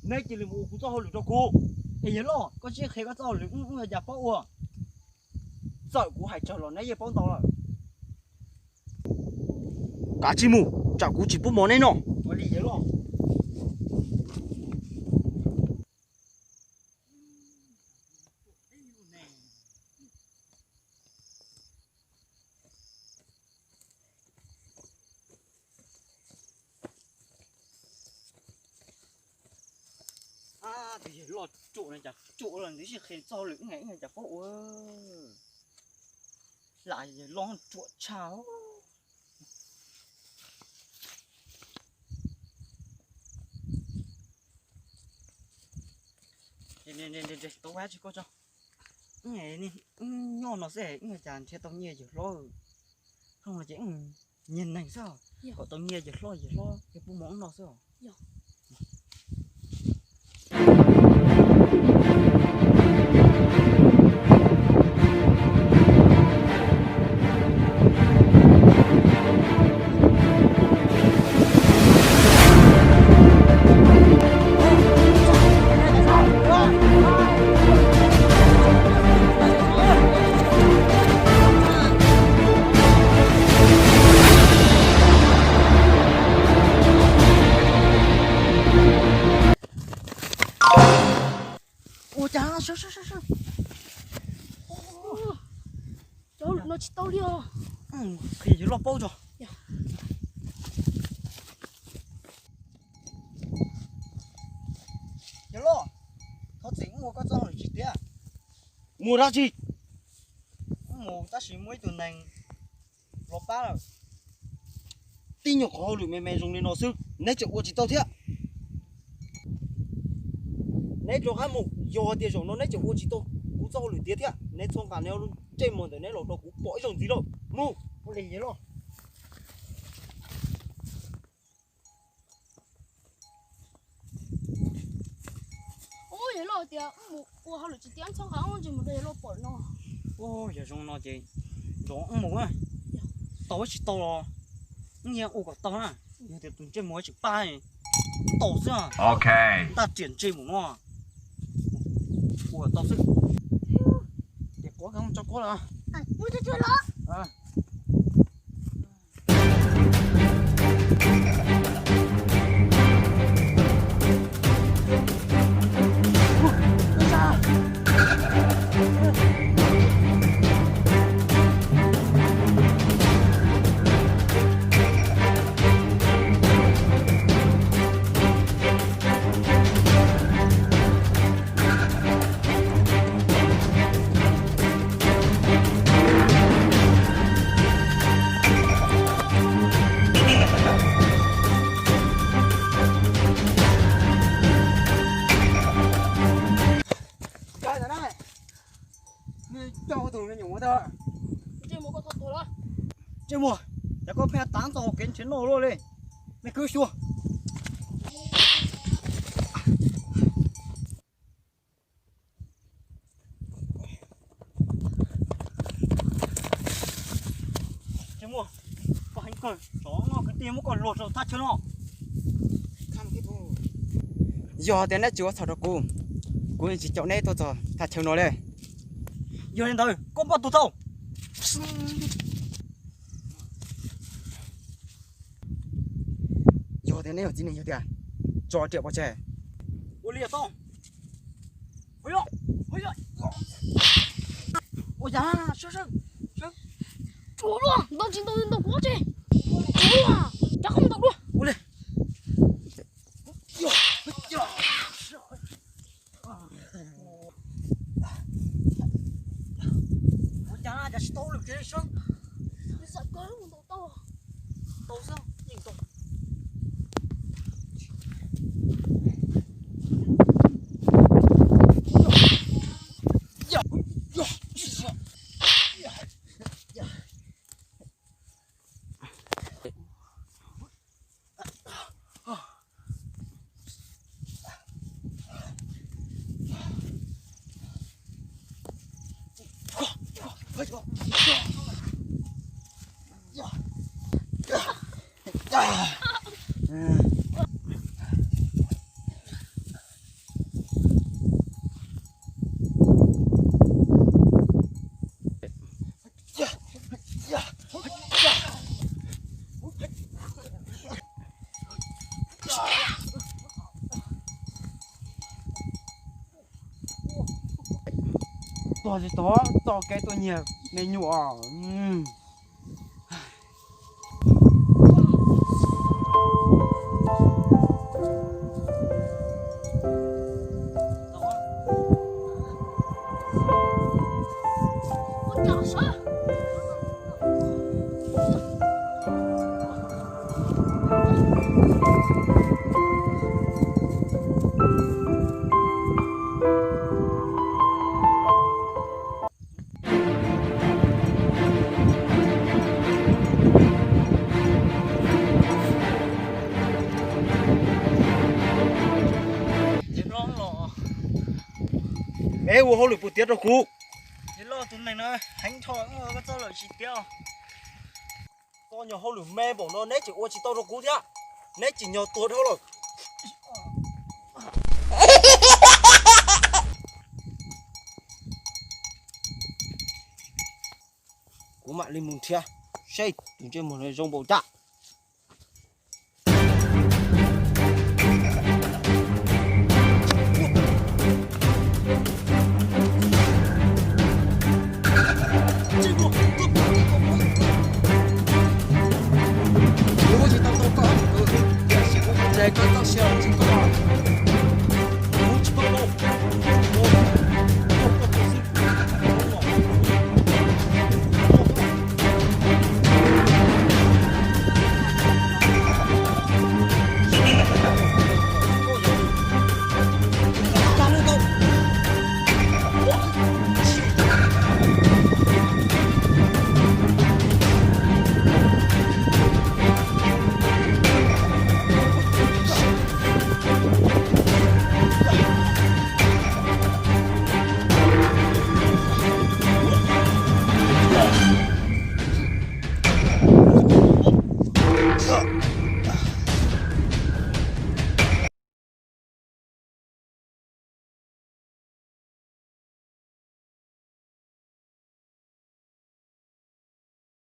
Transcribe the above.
Neb cia li mus ua kuv txoj hauj lwm rau kuv. Es yawg loj, koj sim qhia koj txoj hauj lwm wb ua cas paub ua. Txawm kuv hais tsawg los neb yeej paub ntau lawm. Kav tsij mus, tsam kuv tsis pub mov neb noj. Ua li yawg loj. Tus yawg loj ruam no cas ruam los nws sim qhia txoj hauj lwm wb cas paub ua. Lam yawg loj ruam tshaj. Tau ua tsis koj tso. Wb nyob no xwb wb cas nrhiav tau nyiaj yawg hlob. Hlob no ces wb nyiag neeg xwb, kom tau nyiaj yawg hlob, yawg hlob thiaj pub mov wb noj xwb. Ua cas sawv sawv sawv sawv. Cov no tsis tau li os. Qhia yawg loj paub tso. Yawg loj, thov txim wb ua koj txoj hauj lwm tsis tiav. Muaj dab tsi? Wb mus tab sis muaj ib tug neeg los pab lawm. Tib nyuag qhov hauj lwm me me zoo li no xwb neb tseem ua tsis tau thiab. Neb rov qab mus, yog hais tias zaum no neb tseem ua tsis tau kuv txoj hauj lwm tiav thiab, neb txhob nqa neb lub ntsej muag ntawm neb los rau kuv pom ib zaug ntxiv lauj. Mus. Ua li yawg loj. Ub, yawg loj tias wb mus ua hauj lwm tsis tiav, txhob nqa wb ntsej muag rau yawg loj pom no. Ub, yog zoo no ces zaum wb mus, tau tsis tau los wb yeej ua kom tau na. Yog tias tus ntsej muag tsis pab, tau xwb. Ntaj riam ntsej muag no, ua tau xwb. Ces quav tso quav lawm. Ntsej muag, cas koj pheej tav ntxo kev nrhiav noj luaj li, me kwv xyuas. Ntsej muag, koj heev kawg, tsov no kwv tij muab koj luag rau thaj chaw no. Yog tias neb tsis ua txhaum rau kuv, kuv yeej tsis caum neb tuaj txog thaj chaw no li. Yog li ntawd koj npaj tus tau. Yog tias neb yog txiv neej yog tias, tso riam pov tseg. Ua li tau. Ua yog, sawv sawv. Tsuav luaj, ntaus tsis ntaus ntaus kuv tsi. Tsuav luaj, cas koj ntaus luaj. Ua li. Ua cas cas tsis tau lwm kev sawb. Tau xwb, yeej tau. Tuag tsis tuag, txoj kev tuaj nyiag me nyuam. Neb ua hauj lwm puas tiav rau kuv? Loj, tus neeg no heev dhau, koj txoj lawm tsis tiav. Txoj nyuag hauj lwm me npaum no neb tseem ua tsis tau rau kuv thiab, neb tsim nyog tuag dhau lawm. Kuv mam li mus nrhiav seb tus ntsej muag no zoo npaum cas.